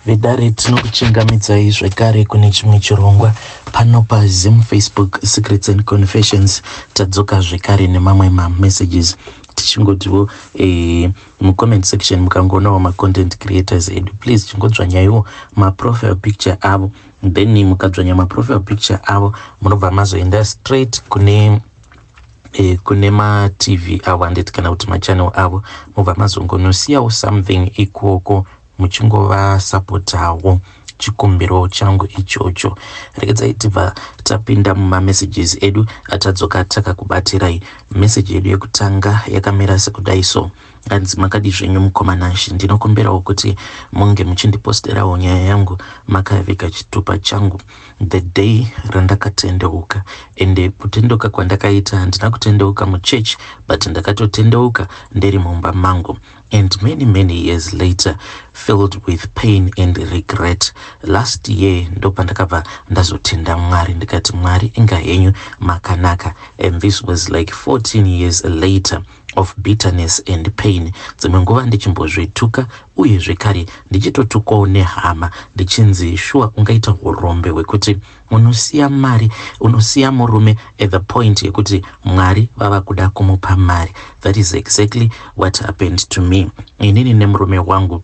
Vedare, tinokuchingamidzai zvekare kune chimwe chirongwa pano paZim Facebook Secrets and Confessions. Tadzoka zvekare nemamwe mamessages, tichingotiwo mucomment section mukangoonawo macontent creators edu, please chingodzvanyaiwo maprofile picture avo. Then mukadzvanya maprofile picture avo, munobva mazoenda straight kune maTV avo, handiti, kana kuti machannel avo, mobva mazongonosiyawo something ikoko muchingovasapotawo. Chikumbiro changu ichocho. Regedzai tibva tapinda mumamessages edu atadzoka takakubatirai. Meseji yedu yekutanga yakamira sekudai so. Hanzi, "Makadi zvenyu, mukoma Nashi? Ndinokumbirawo kuti munge muchindiposterawo nyaya yangu makaviga chitupa changu. The day randakatendeuka, ende kutendeuka kwandakaita, handina kutendeuka muchechi, but ndakatotendeuka ndiri mumba mangu. And many, many years later, filled with pain and regret, last year ndopandakabva ndazotenda Mwari, ndikati, 'Mwari, inga henyu makanaka.' And this was like 14 years later of bitterness and pain, dzimwe nguva ndichimbozvituka, uye zvekare ndichitotukwawo nehama, ndichinzi, 'Shuwa ungaita urombe hwekuti unosiya mari, unosiya murume at the point yekuti Mwari vava kuda kumupa mari?' That is exactly what happened to me. Inini nemurume wangu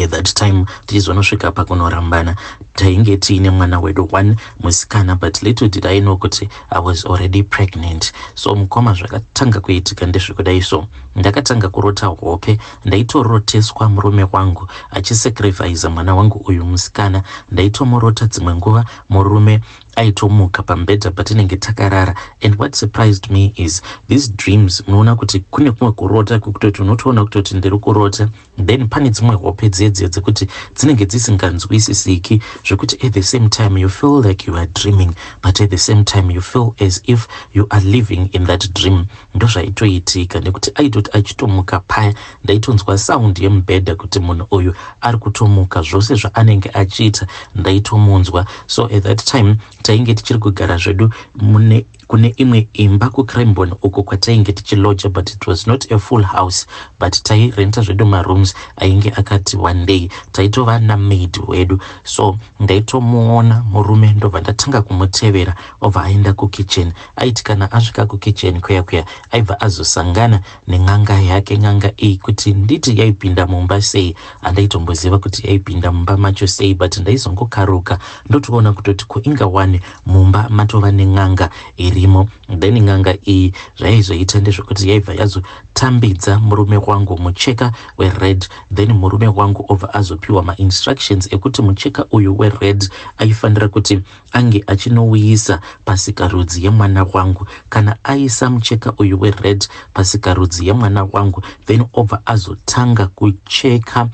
at that time, tichizonosvika pakunorambana, tainge tiine mwana wedu one musikana, but little did I know kuti I was already pregnant. So mukoma, zvakatanga kuitika ndezvekudai so. Ndakatanga kurota hope, ndaitoroteswa murume wangu achisacrifice mwana wangu uyu musikana. Ndaitomurota dzimwe nguva murume aitomuka pamubhedha patinenge takarara. And what surprised me is these dreams, unoona kuti kune kumwe kurota kwekutoti unotoona kutoti ndiri kurota. Then pane dzimwe hope dzedziyo dzekuti dzinenge dzisinganzwisisiki, zvekuti at the same time you feel like you are dreaming, but at the same time you feel as if you are living in that dream. Ndozvaitoitika, nekuti aitoti achitomuka paya, ndaitonzwa sound yemubhedha kuti munhu uyu ari kutomuka. Zvose zvaanenge achiita ndaitomunzwa. So at that time tainge tichiri kugara zvedu mune kune imwe imba kuCrimborn uko kwatainge tichiloja, but it was not a full house, but tairenta zvedu marooms ainge akati one day. Taitova namaid wedu. So ndaitomuona murume, ndobva ndatanga kumutevera, obva aenda kukitchen. Aiti kana asvika kukitchen kuya kuya, aibva azosangana nen'anga yake. N'anga iyi, kuti nditi yaipinda mumba sei, handaitomboziva kuti yaipinda mumba macho sei, but ndaizongokaruka ndotoona kutoti kuinga wane mumba matova nen'anga irimo. Then n'anga iyi zvaizoita ndezvekuti yaibva yazotambidza murume wangu mucheka wered. Then murume wangu obva azopiwa mainstructions ekuti mucheka uyu wered aifanira kuti ange achinouyisa pasikarudzi yemwana wangu. Kana aisa mucheka uyu wered pasikarudzi yemwana wangu, then obva azotanga kucheka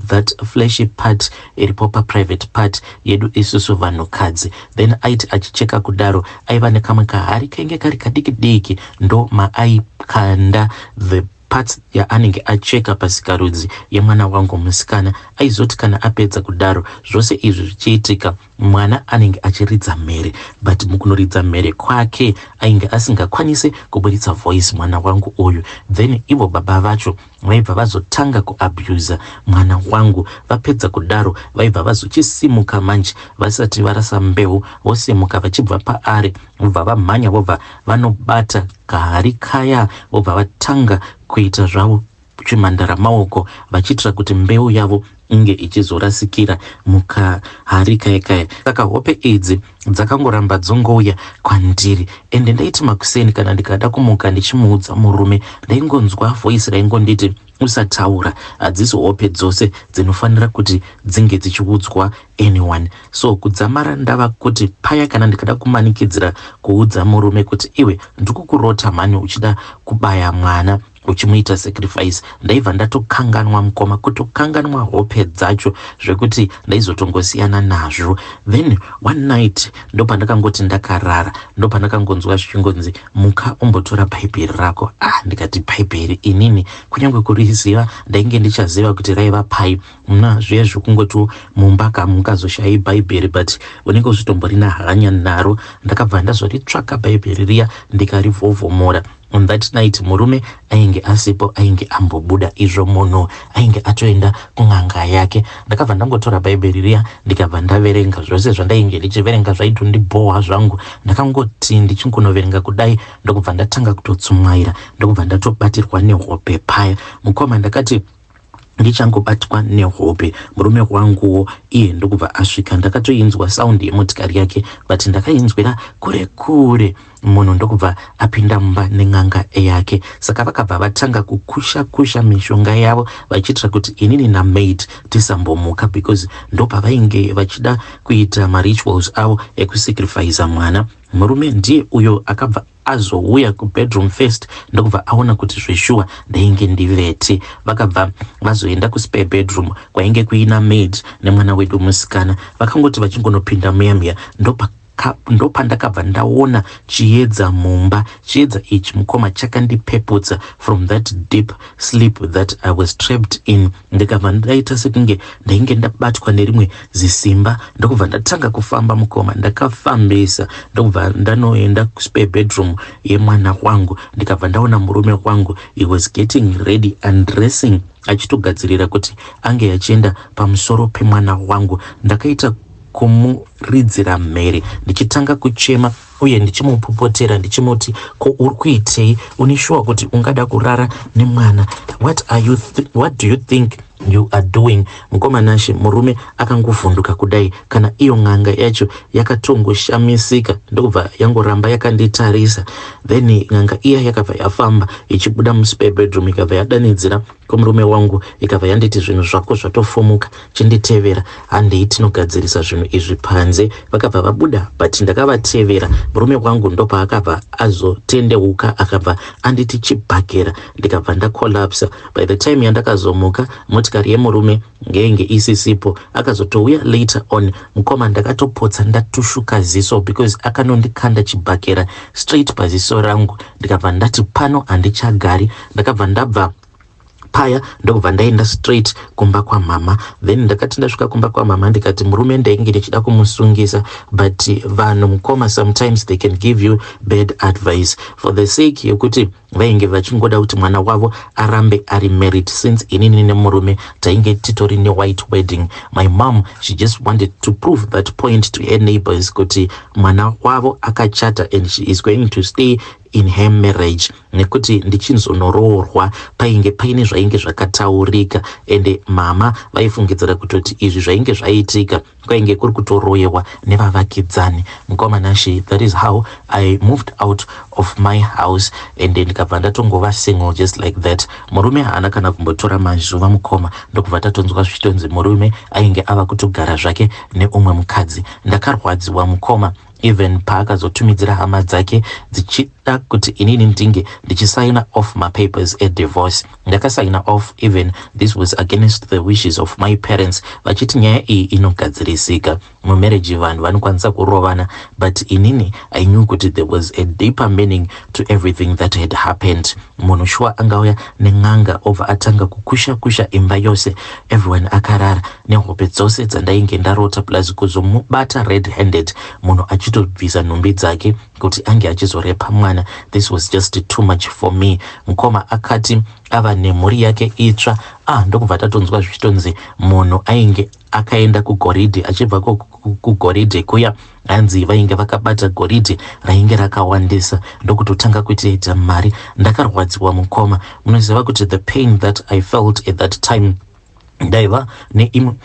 that fleshy part iripo paprivate part yedu isusu vanhukadzi. Then aiti achicheka kudaro, aiva nekamwe kahari kainge kari kadiki diki, ndo maaikanda the parts yaanenge acheka pasikarudzi yemwana wangu musikana. Aizoti kana apedza kudaro, zvose izvi zvichiitika, mwana anenge achiridza mhere, but mukunoridza mhere kwake ainge asingakwanisi kuburitsa voice mwana wangu uyu. Then ivo baba vacho vaibva vazotanga kuabusa mwana wangu. Vapedza kudaro, vaibva vazochisimuka manje, vasati varasa mbeu, vosimuka vachibva paari, vobva vamhanya, vobva vanobata kahari kaya, vobva vatanga kuita zvavo chimhandara maoko, vachiitira kuti mbeu yavo inge ichizorasikira mukahari kaya kaya. Saka hope idzi dzakangoramba dzongouya kwandiri, ende ndaiti makuseni kana ndikada kumuka ndichimuudza murume, ndaingonzwa voice raingonditi, "Usataura, hadzisi hope dzose dzinofanira kuti dzinge dzichiudzwa anyone." So kudzamara ndava kuti paya kana ndikada kumanikidzira kuudza murume kuti, "Iwe, ndikukurota mhani uchida kubaya mwana uchimuita sacrifice," ndaibva ndatokanganwa, mukoma, kutokanganwa hope dzacho, zvekuti ndaizotongosiyana nazvo. Then one night ndopandakangoti ndakarara, ndopandakangonzwa zvichingonzi, "Muka umbotora Bhaibheri rako." Ah, ndikati, "Bhaibheri?" Inini kunyange kuriziva ndainge ndichaziva kuti raiva pai muna zviye zvekungoti mumba kamungazoshai Bhaibheri, but unenge uchitomborina hanya naro. Ndakabva ndazoritsvaka Bhaibheri riya, ndikarivhovhomora. On that night murume ainge asipo, ainge ambobuda izvo, munhu ainge atoenda kun'anga yake. Ndakabva ndangotora Bhaibheri riya, ndikabva ndaverenga zvose zvandainge ndichiverenga. Zvaitondibhohwa zvangu. Ndakangoti ndichingonoverenga kudai, ndokubva ndatanga kutotsumwaira, ndokubva ndatobatirwa nehope paya, mukoma. Ndakati ndichangobatwa nehope, murume wanguwo iye ndokubva asvika. Ndakatoinzwa sound yemotikari yake, but ndakainzwira kure kure. Munhu ndokubva apinda mumba nen'anga yake. Saka vakabva vatanga kukusha kusha mishonga yavo, vachiitira kuti inini namaid tisambomuka, because ndopavainge vachida kuita marituals avo ekusacrifica mwana. Murume ndiye uyo akabva azouya kubedroom first, ndokubva aona kuti zveshuwa ndainge ndivete. Vakabva vazoenda kuspare bedroom kwainge kuina maid nemwana wedu musikana. Vakangoti vachingonopinda muya muya, ndopandakabva ndaona chiedza mumba. Chiedza ichi, mukoma, chakandipeputsa from that deep sleep that I was trapped in. Ndikabva ndaita sekunge ndainge ndabatwa nerimwe zisimba, ndokubva ndatanga kufamba, mukoma. Ndakafambisa, ndokubva ndanoenda kuspare bedroom yemwana wangu. Ndikabva ndaona murume wangu. He was getting ready and dressing, achitogadzirira kuti ange achienda pamusoro pemwana wangu. Ndakaita kumuridzira mhere, ndichitanga kuchema uye ndichimupopotera, ndichimuti, "Ko uri kuitei? Une shuwa kuti ungada kurara nemwana? What do you think you are doing?" Mukoma Nashe, murume akangovhunduka kudai. Kana iyo n'anga yacho yakatongoshamisika, ndokubva yangoramba yakanditarisa. Then n'anga iya yakabva yafamba ichibuda muspare bedroom, ikabva yadanidzira kumurume wangu, ikabva yanditi, "Zvinhu zvako zvatofumuka, chinditevera, handei tinogadzirisa zvinhu izvi panze." Vakabva vabuda, but ndakavatevera. Murume wangu ndopaakabva azotendeuka, akabva anditi chibhakera, ndikabva ndacollapsa. By the time yandakazomuka, motikari yemurume ngenge isisipo. Akazotouya later on. Mukoma, ndakatopotsa ndatushuka ziso, because akanondikanda chibhakera straight paziso rangu. Ndikabva ndati pano handichagari. Ndakabva ndabva paya, ndokubva ndaenda straight kumba kwamama. Then ndakati ndasvika kumba kwamama, ndikati murume ndainge ndichida kumusungisa, but vanhu, mukoma, sometimes they can give you bad advice for the sake yekuti vainge vachingoda kuti mwana wavo arambe ari married, since inini nemurume tainge titori newhite wedding. My mom, she just wanted to prove that point to her neighbors kuti mwana wavo akachata and she is going to stay in her marriage, nekuti ndichinzonoroorwa painge paine zvainge zvakataurika. Ende mama vaifungidzira kutoti izvi zvainge zvaitika kwainge kuri kutoroyewa nevavakidzani. Mukoma Nashe, that is how I moved out of my house and ndikabva ndatongova single just like that. Murume haana kana kumbotora mazuva, mukoma, ndokubva tatonzwa zvichitonzi murume ainge ava kutogara zvake neumwe mukadzi. Ndakarwadziwa, mukoma. Even paakazotumidzira hama dzake dzichida kuti inini ndinge ndichisaina off mapapers edivorce, ndakasaina off, even this was against the wishes of my parents, vachiti nyaya iyi inogadzirisika, mumarriage vanhu vanokwanisa kurovana. But inini I knew kuti there was a deeper meaning to everything that had happened. Munhu shuwa angauya nen'anga, obva atanga kukusha kusha imba yose, everyone akarara, nehope dzose dzandainge ndarota, plus kuzomubata red handed, munhu achitobvisa nhumbi dzake kuti ange achizorepa mwana? This was just too much for me, mukoma. Akati ava nemhuri yake itsva, ah, ndokubva tatonzwa zvichitonzi munhu ainge akaenda kugoridhe. Achibva kugoridhe kuya, hanzi vainge vakabata goridhe rainge rakawandisa, ndokutotanga kutoita mari. Ndakarwadziwa, mukoma. Munoziva kuti the pain that I felt at that time, ndaiva neimwe,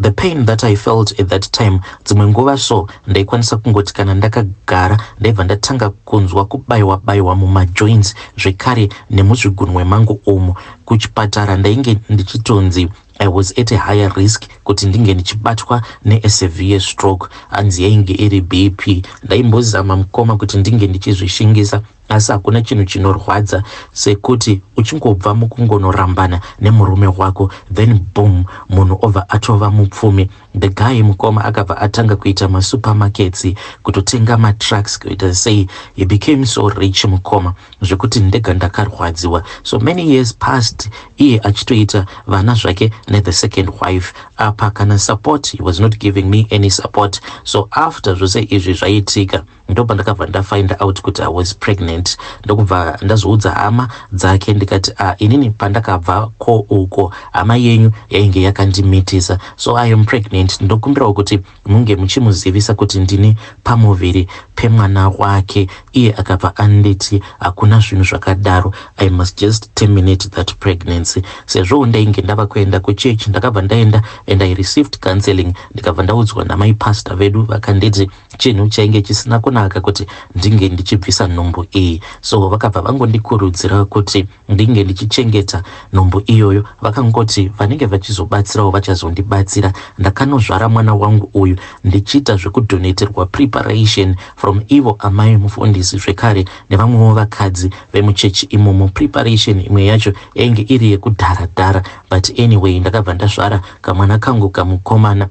the pain that I felt at that time, dzimwe nguva so ndaikwanisa kungoti kana ndakagara, ndaibva ndatanga kunzwa kubayiwa bayiwa mumajoints, zvekare nemuzvigunwe mangu umu. Kuchipatara ndainge ndichitonzi I was at a higher risk kuti ndinge ndichibatwa neasevere stroke, hanzi yainge iri BP. Ndaimbozama, mukoma, kuti ndinge ndichizvishingisa, asi hakuna chinhu chinorwadza sekuti uchingobva mukungonorambana nemurume wako, then boom, munhu obva atova mupfumi. The guy, mukoma, akabva atanga kuita masupermarkets, kutotenga matrucks, kuita sei. He became so rich, mukoma, zvekuti ndega ndakarwadziwa. So many years passed, iye achitoita vana zvake nethe second wife. Apa kana support, he was not giving me any support. So after zvose izvi zvaitika, Ndopandakabva ndafind out kuti I was pregnant, ndokubva ndazoudza hama dzake ndikati, "Ah, inini pandakabva ko uko hama yenyu yainge yakandimitisa, so I am pregnant. Ndokumbirawo kuti munge muchimuzivisa kuti ndini pamuviri pemwana wake." Iye akabva anditi hakuna zvinhu zvakadaro, I must just terminate that pregnancy. Sezvo ndainge ndava kuenda kuchechi, ndakabva ndaenda and I received counseling. Ndikabva ndaudzwa namai pastor vedu, vakanditi chinhu chainge chisina kunaka kuti ndinge ndichibvisa nhumbu iyi. So vakabva vangondikurudzira kuti ndinge ndichichengeta nhumbu iyoyo. Vakangoti vanenge vachizobatsirawo vachazondibatsira. Ndakanozvara mwana wangu uyu ndichiita zvekudonaterwa preparation from ivo amai mufundisi, zvekare nevamwewo vakadzi vemuchechi imomo. Preparation imwe yacho yainge iri yekudhara-dhara, but anyway, ndakabva ndazvara kamwana kangu kamukomana,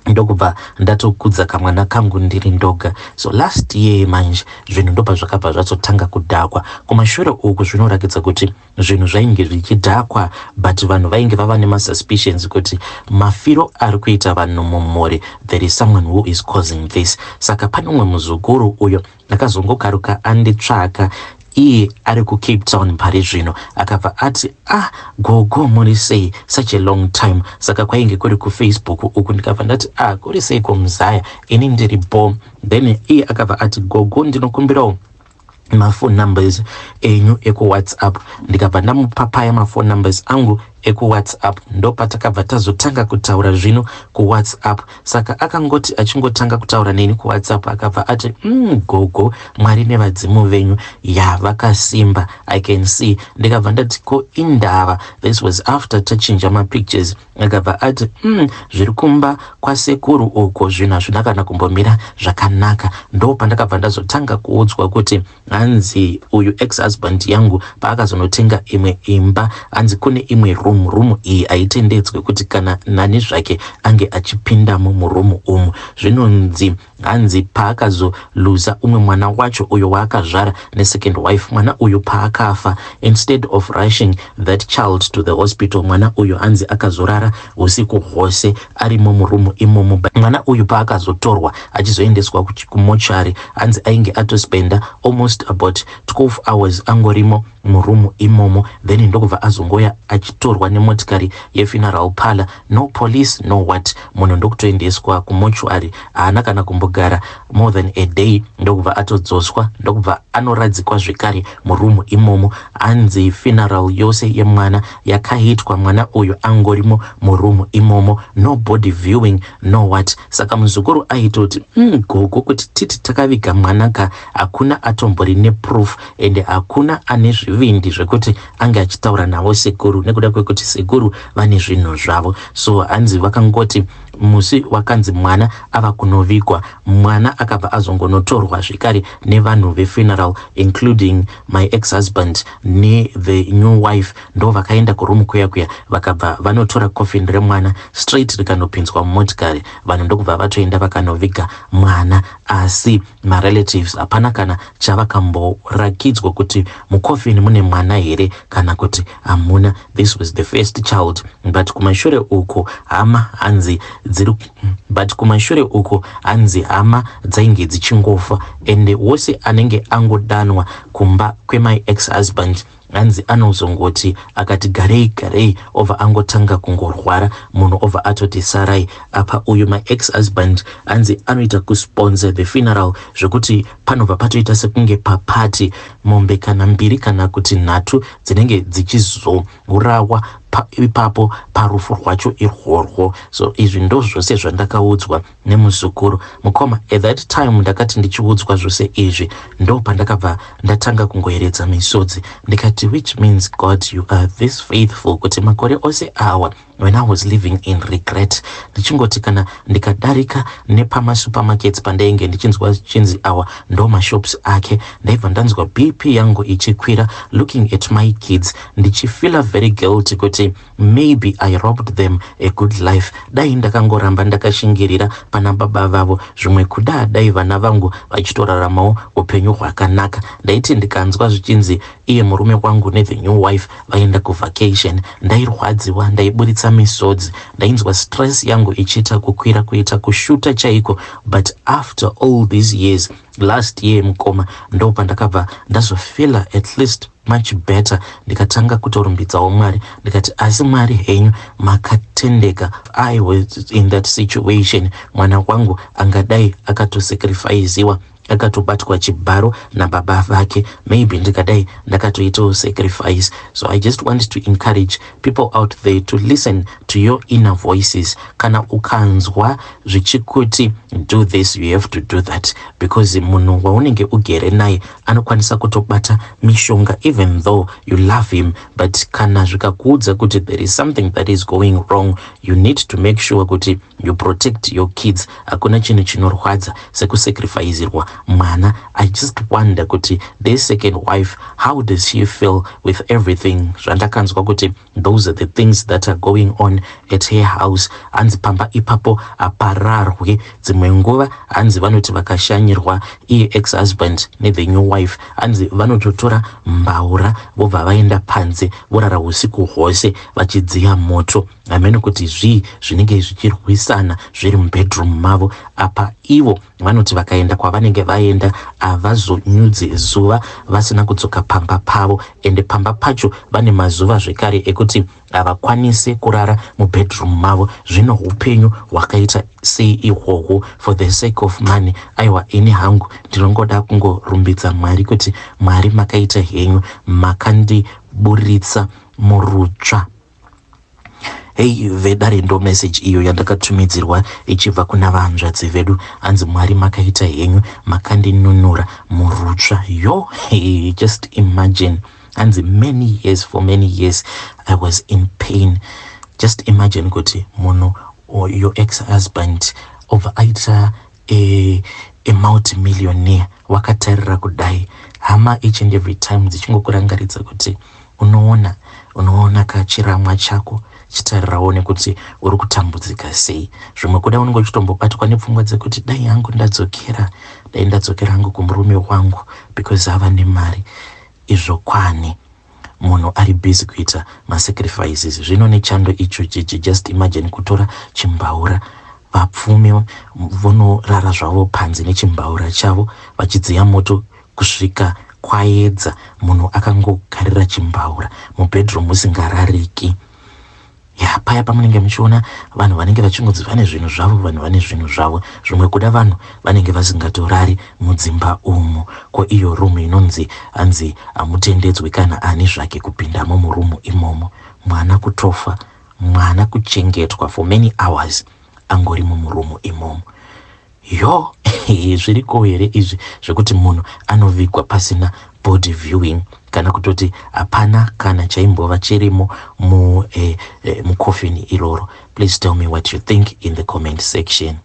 ndokubva ndatokudza kamwana kangu ndiri ndoga. So last year manje zvinhu ndobva zvakabva zvazotanga kudhakwa. Kumashure uku zvinoratidza kuti zvinhu zvainge zvichidhakwa, but vanhu vainge vava nemasuspicions kuti mafiro ari kuita vanhu mumhuri, there is someone who is causing this. Saka pane umwe muzukuru uyo akazongokaruka anditsvaka, iye ari kuCape Town pari zvino. Akabva ati, "Ah, gogo, muri sei? Such a long time." Saka kwainge kuri kuFacebook uku. Ndikabva ndati, "Ah, kuri sei kumuzaya? Ini ndiri bo." Then iye akabva ati, "Gogo, ndinokumbirawo maphone numbers enyu ekuWhatsApp." Ndikabva ndamupa paya maphone numbers angu ekuWhatsApp. Ndopatakabva tazotanga kutaura zvino kuWhatsApp. Saka akangoti achingotanga kutaura neni kuWhatsApp, akabva ati, Gogo, Mwari nevadzimu venyu ya vakasimba, I can see." Ndikabva ndati, "Ko indava?" This was after tachinja mapictures. Akabva ati, Zviri kumba kwasekuru uko zvinhu hazvina kana kumbomira zvakanaka." Ndo pandakabva ndazotanga kuudzwa kuti hanzi uyu ex husband yangu paakazonotenga imwe imba, hanzi kune imwe room. Room iyi haitendedzwe kuti kana nani zvake ange achipindamo muroom umu. Zvinonzi hanzi paakazoluza umwe mwana wacho uyo waakazvara nesecond wife, mwana uyu paakafa, instead of rushing that child to the hospital, mwana uyu hanzi akazorara usiku hwose arimo muroom imomo. Mwana uyu paakazotorwa achizoendeswa kumochari, hanzi ainge atospenda almost about 12 hours angorimo muroom imomo. Then ndokubva azongoya achitorwa nemotikari yefuneral parlor, no police, no what. Munhu ndokutoendeswa kumochwari. Haana kana kumbogara more than a day, ndokubva atodzoswa, ndokubva anoradzikwa zvekare muroom imomo. Hanzi funeral yose yemwana yakaitwa mwana uyu angorimo muroom imomo, no body viewing, no what. Saka muzukuru aitoti, Gogo, kuti titi takaviga mwana ka, hakuna atombori neproof ende hakuna ane zvivindi zvekuti ange achitaura navo sekuru, nekuda kwekuti sekuru vane zvinhu zvavo." So hanzi vakangoti musi wakanzi mwana ava kunovigwa, mwana akabva azongonotorwa zvekare nevanhu vefuneral, including my ex husband nethe new wife. Ndo vakaenda kuroom kuya kuya, vakabva vanotora coffin remwana straight, rikanopinzwa mumotikari. Vanhu ndokubva vatoenda vakanoviga mwana, asi marelatives hapana kana chavakamborakidzwa kuti mucoffin mune mwana here kana kuti hamuna. This was the first child, but kumashure uko hama hanzi dziri, but kumashure uko hanzi hama dzainge dzichingofa, ende wose anenge angodanwa kumba kwemy ex husband, hanzi anozongoti akati garei garei, obva angotanga kungorwara. Munhu obva atoti sarai apa. Uyu my ex husband hanzi anoita kusponsor the funeral, zvekuti panobva patoita sekunge papati. Mombe kana mbiri kana kuti nhatu dzinenge dzichizourawa ipapo parufu rwacho irworwo. So izvi ndo zvose zvandakaudzwa nemuzukuru. Mukoma, at that time ndakati ndichiudzwa zvose izvi, ndo pandakabva ndatanga kungoeredza misodzi. Ndikati, "Which means, God, you are this faithful, kuti makore ose awa when I was living in regret, ndichingoti kana ndikadarika nepamasupermarkets pandainge ndichinzwa chinzi awa ndo mashops ake, ndaibva ndanzwa BP yangu ichikwira, looking at my kids, ndichifeela very guilty kuti maybe I robbed them a good life. Dai ndakangoramba ndakashingirira pana baba vavo, zvimwe kuda dai vana vangu vachitoraramawo upenyu hwakanaka. Ndaiti ndikanzwa zvichinzi iye murume wangu nethe new wife vaenda kuvacation, ndairwadziwa, ndaiburitsa misodzi, ndainzwa stress yangu ichiita kukwira, kuita kushuta chaiko. But after all these years, Last year, mukoma, ndo pandakabva ndazofeela at least much better, ndikatanga kutorumbidzawo Mwari, ndikati, "Asi Mwari henyu makatendeka." I was in that situation, mwana wangu angadai akatosacrifiziwa, akatobatwa chibharo nababa vake, maybe ndikadai ndakatoitawo sacrifice. So I just want to encourage people out there to listen to your inner voices. Kana ukanzwa zvichikuti, "Do this," you have to do that, because munhu waunenge ugere naye anokwanisa kutobata mishonga. Even though you love him, but kana zvikakuudza kuti there is something that is going wrong, you need to make sure kuti you protect your kids. Hakuna chinhu chinorwadza sekusacrificirwa mwana. I just wonder kuti this second wife, how does she feel with everything zvandakanzwa kuti those are the things that are going on at her house? Hanzi pamba ipapo hapararwe. Dzimwe nguva hanzi vanoti vakashanyirwa iye ex husband nethe new wife, hanzi vanototora mbaura, vobva vaenda panze, vorara usiku hwose vachidziya moto. Hamene kuti zvii zvinenge zvichirwisana zviri mubedroom mavo apa. Ivo vanoti vakaenda kwavanenge vaenda, havazonyudzi zuva vasina kudzoka pamba pavo. Ende pamba pacho vane mazuva zvekare ekuti havakwanisi kurara mubedroom mavo. Zvino upenyu hwakaita sei ihwohwo for the sake of money? Aiwa, ini hangu ndinongoda kungorumbidza Mwari kuti Mwari makaita henyu, makandiburitsa murutsva. Hei vedare, ndo message iyo yandakatumidzirwa ichibva kuna vahanzvadzi vedu. Hanzi, "Mwari makaita henyu, makandinunura murutsva." Yo, hey, just imagine, hanzi many years, for many years I was in pain. Just imagine kuti munhu, your ex husband, obva aita a multimillionaire, wakatarira kudai, hama each and every time dzichingokurangaridza kuti, "Unoona, unoona kachiramwa chako, chitarirawo nekuti uri kutambudzika sei." Zvimwe kuda unenge uchitombobatwa nepfungwa dzekuti, "Dai hangu ndadzokera, dai ndadzokera hangu kumurume wangu because ava nemari." Izvo kwani munhu ari busy kuita masacrifices. Zvino nechando icho chichi, just imagine kutora chimbaura, vapfumi vonorara zvavo panze nechimbaura chavo vachidziya moto kusvika kwaedza, munhu akangogarira chimbaura mubedroom musingarariki. Ya, paya pamunenge muchiona vanhu vanenge vachingonzi vane zvinhu zvavo, vanhu vane zvinhu zvavo, zvimwe kuda vanhu vanenge vasingatorari mudzimba umu. Ko iyo rumu inonzi hanzi hamutendedzwi kana ani zvake kupindamo murumu imomo, mwana kutofa, mwana kuchengetwa for many hours angorimo murumu imomo. Yo, zviriko here izvi zvekuti munhu anovigwa pasina body viewing, kana kutoti hapana kana chaimbova chirimo mukofini iroro? Please tell me what you think in the comment section.